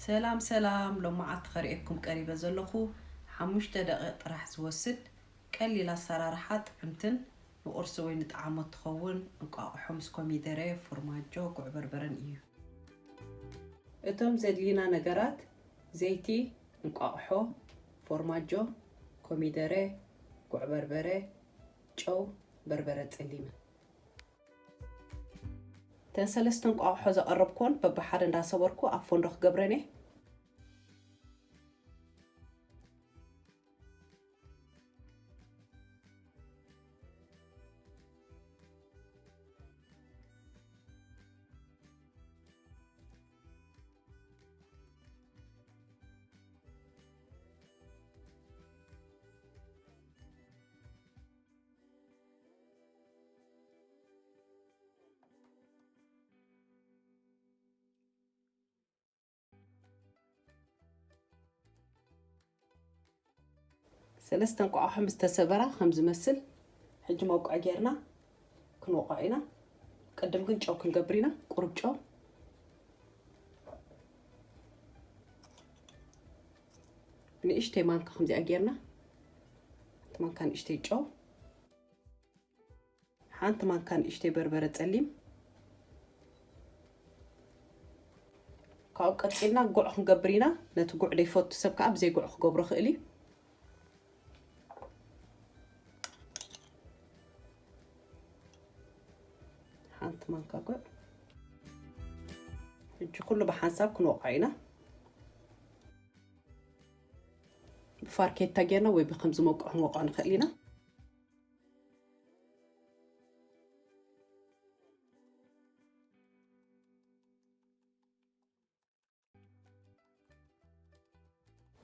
ሰላም ሰላም፣ ሎማዓንቲ ከርእየኩም ቀሪበ ዘለኹ ሓሙሽተ ደቂቕ ጥራሕ ዝወስድ ቀሊል ኣሰራርሓ ጥዕምትን ንቁርሲ ወይ ንጠዓሞት ትኸውን እንቋቑሖ ምስ ኮሚደረ፣ ፎርማጆ፣ ጉዕ በርበረን እዩ። እቶም ዘድልዩና ነገራት፣ ዘይቲ፣ እንቋቑሖ፣ ፎርማጆ፣ ኮሚደረ፣ ጉዕ በርበረ፣ ጨው፣ በርበረ ጸሊምን። እተን ሰለስተ እንቋቑሖ ዘቐረብኩወን በብሓደ እንዳሰበርኩ ኣብ ፎንዶ ክገብረን እየ። ሰለስተ እንቋቑሖ ምስ ተሰበራ ከም ዝመስል፣ ሕጂ መውቅዒ ጌርና ክንወቕዖ ኢና። ቅድም ግን ጨው ክንገብር ኢና፣ ቁሩብ ጨው። ንእሽተይ ማንካ ከምዚኣ ጌርና፣ ሓንቲ ማንካ ንእሽተይ ጨው። ሓንቲ ማንካ ንእሽተይ በርበረ ጸሊም። ካብኡ ቀጺልና ጉዕ ክንገብር ኢና። ነቲ ጉዕ ዘይፈቱ ሰብ ከኣ ብዘይ ጉዕ ክገብሮ ይኽእል እዩ። ሓንቲ ማንካ ጉዕ። ሕጂ ኩሉ ብሓንሳብ ክንወቕዖ ኢና። ብፋርኬታ ጌርና ወይ ብከምዚ መውቅዒ ክንወቕዖ ንኽእል ኢና።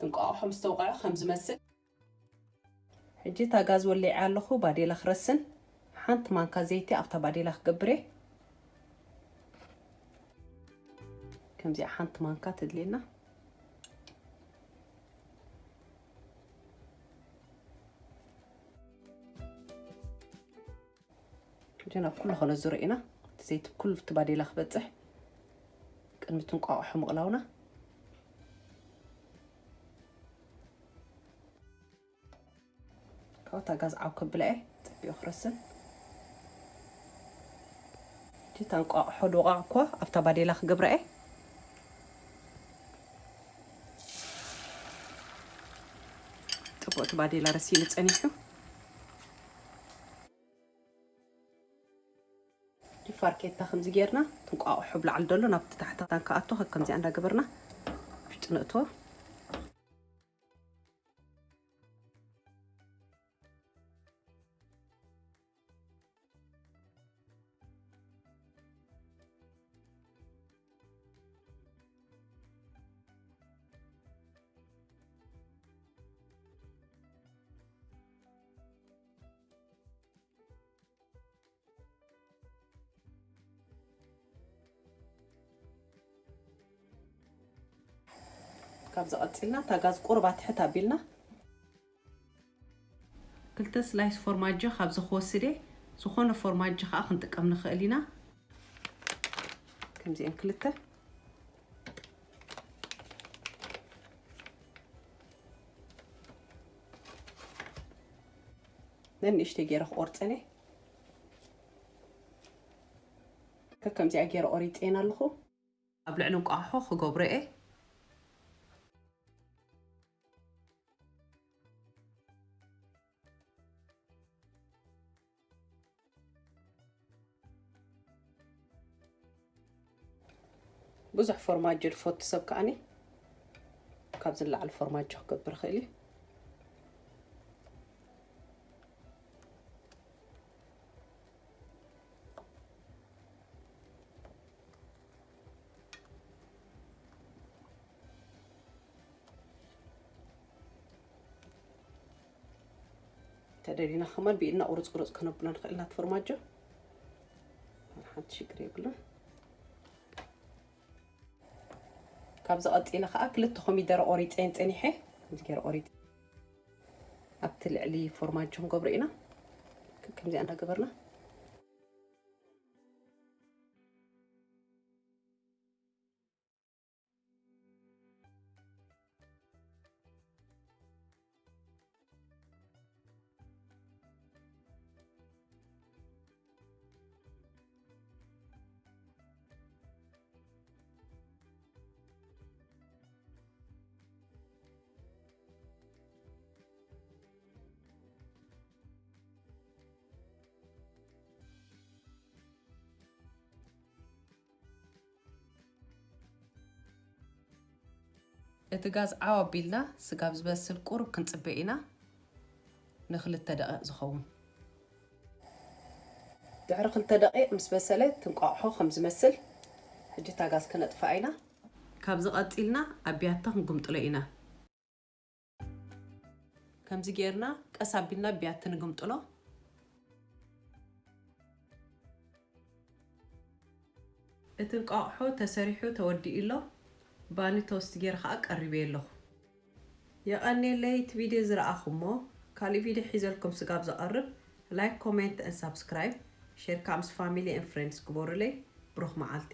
እንቋቑሖ ምስ ተወቕዐ ከም ዝመስል። ሕጂ እታ ጋዝ ወሊዐ ኣለኹ፣ ባዴላ ክረስን። ሓንቲ ማንካ ዘይቲ ኣብታ ባዴላ ክገብር እየ። ከምዚኣ ሓንቲ ማንካ ተድልየና። ሕጂ ናብ ኩሉ ከነዝሮ ኢና። እቲ ዘይቲ ኩሉ እቲ ባዴላ ክበጽሕ ቅድሚ እቲ እንቋቑሖ ምቕላውና። ካብኡ እታ ጋዝ ዓው ከብላ እየ፣ ጸቢቑ ክረስን። ሕጂ እታ እንቋቑሖ ድወቓቕ እኳ ኣብታ ባዴላ ክገብራ እየ። ጽቡቕ እቲ ባዴላ ረሲኑ ጸኒሑ። ፋርኬታ ከምዚ ጌርና፣ እቲ እንቋቑሖ ብላዕሊ ዘሎ ናብቲ ታሕቲ ክዳን ክኣቱ፣ ከከምዚኣ እንዳገበርና ውሽጢ ነእትዎ። ካብዚ ቀጺልና እታ ጋዝ ቁሩብ ኣትሕት ኣቢልና ክልተ ስላይስ ፎርማጆ ካብዚ ክወስድ እየ። ዝኾነ ፎርማጆ ከዓ ክንጥቀም ንኽእል ኢና። ከምዚአን ክልተ ነንእሽተይ ገይረ ክቆርፀን እየ። ከከምዚኣ ገይረ ቆሪፀን ኣለኹ። ኣብ ልዕሊ እንቋቑሖ ክገብሮ እየ። ብዙሕ ፎርማጆ ዝፈቱ ሰብ ከኣኒ ካብዚ ንላዕሊ ፎርማጆ ክገብር ይኽእል እዩ። ተደሊና ከማን ብኢድና ቁርፅ ቁርፅ ከነብሎ ንኽእል ኢና። እቲ ፎርማጆ ሓንቲ ሽግር የብሉን። ካብዚ ቀፂለ ከዓ ክልተ ኮሚደረ ቆሪፀን ፀኒሐ። ከምዚ ገይረ ቆሪፀ ኣብቲ ልዕሊ ፎርማጆ ክንገብሮ ኢና። ከምዚኣ እንዳገበርና። እቲ ጋዝ ዓው ኣቢልና ስጋብ ዝበስል ቁሩብ ክንጽበ ኢና፣ ንክልተ ደቂቕ ዝኸውን። ድሕሪ ክልተ ደቂቕ ምስ በሰለ ትንቋቑሖ ከም ዝመስል፣ ሕጂ እታ ጋዝ ክነጥፍኣ ኢና። ካብዚ ቀጺልና ኣብ ቢያቲ ክንግምጥሎ ኢና። ከምዚ ጌርና ቀስ ኣቢልና ቢያቲ ንግምጥሎ። እቲ እንቋቑሖ ተሰሪሑ ተወዲኡ ኣሎ። ባኒ ቶስት ጌረ ከኣ ቀሪበ ኣለኹ። የቐንየለይ እቲ ቪድዮ ዝረኣኹሞ። ካልእ ቪድዮ ሒዘልኩም ስጋብ ዘቐርብ ላይክ፣ ኮሜንት፣ and ሳብስክራይብ፣ ሼር ከኣ ምስ ፋሚሊ and ፍሬንድስ ግበሩለይ። ብሩኽ መዓልቲ።